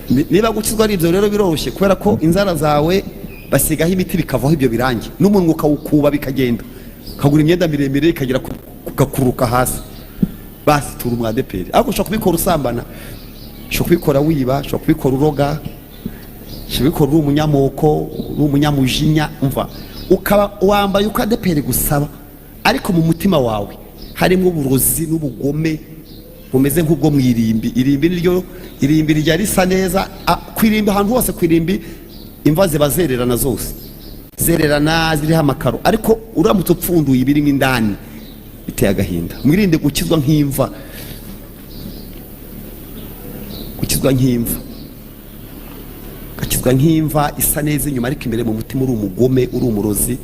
Niba gukizwa ari ibyo rero, biroroshye, kubera ko inzara zawe basigaho imiti bikavaho ibyo birangi, n'umunwa ukawukuba bikagenda, ukagura imyenda miremire ikagera ugakuruka hasi, basi tura umwadeperi. Ariko ushobora kubikora usambana, ushobora kubikora wiba, ushobora kubikora uroga, ushobora kubikora uri umunyamoko, uri umunyamujinya. Umva, ukaba wambaye uko ADEPR gusaba, ariko mu mutima wawe harimo uburozi n'ubugome bumeze nk'ubwo mu irimbi. Irimbi niryo irimbi rijya risa neza. Ku irimbi, ahantu hose ku irimbi, imva ziba zererana zose, zererana ziriho amakaro, ariko uramutse upfunduye ibirimo indani biteye agahinda. Mwirinde gukizwa nk'imva, gukizwa nk'imva, ugakizwa nk'imva isa neza inyuma, ariko imbere mu mutima uri umugome, uri umurozi,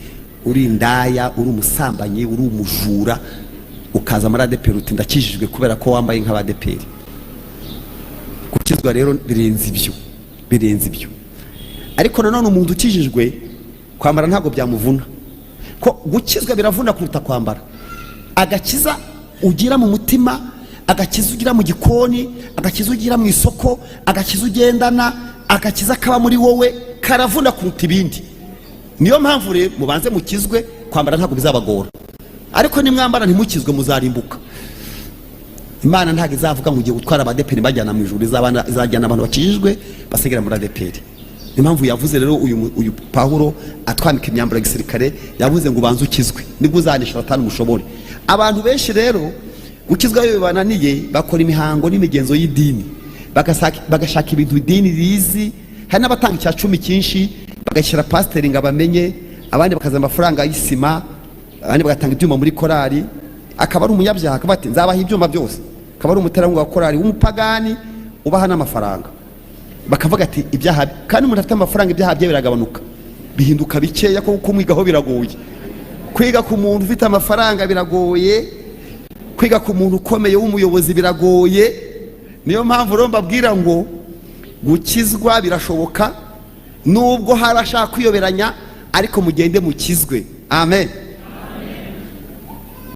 uri indaya, uri umusambanyi, uri umujura, ukaza muri ADEPR uti ndakijijwe kubera ko wambaye nk'abadeperi. Gukizwa rero birenze ibyo, birenze ibyo. Ariko nanone umuntu ukijijwe kwambara ntabwo byamuvuna, ko gukizwa biravuna kuruta kwambara. Agakiza ugira mu mutima, agakiza ugira mu gikoni, agakiza ugira mu isoko, agakiza ugendana, agakiza kaba muri wowe karavuna kuruta ibindi. Niyo mpamvu rero mubanze mukizwe, kwambara ntabwo bizabagora. Ariko nimwambara ntimukizwe, muzarimbuka. Imana ntabwo izavuga ngo ugiye gutwara abadeperi bajyana mu ijuru, izajyana abantu bakijijwe basigara muri ADEPR. Niyo mpamvu yavuze rero uyu Pawulo atwambika imyambaro ya gisirikare, yavuze ngo ubanze ukizwe, nibwo uzanesha Satani umushobore. Abantu benshi rero gukizwa iyo bibananiye, bakora imihango n'imigenzo y'idini, bagashaka ibintu idini rizi. Hari n'abatanga icya cumi cyinshi, bagashyira pasiteri ngo abamenye, abandi bakazana amafaranga y'isima, abandi bagatanga ibyuma muri korari, akaba ari umunyabyaha, akaba ati nzabaha ibyuma byose, akaba ari umuterankunga wa korari w'umupagani ubaha n'amafaranga. Bakavuga ati ibyaha, kandi umuntu afite amafaranga ibyaha bye biragabanuka, bihinduka bikeya, kuko kumwigaho biragoye. Kwiga ku muntu ufite amafaranga biragoye, kwiga ku muntu ukomeye w'umuyobozi biragoye. Niyo mpamvu rero mbabwira ngo gukizwa birashoboka, nubwo hari ashaka kwiyoberanya, ariko mugende mukizwe. Amen.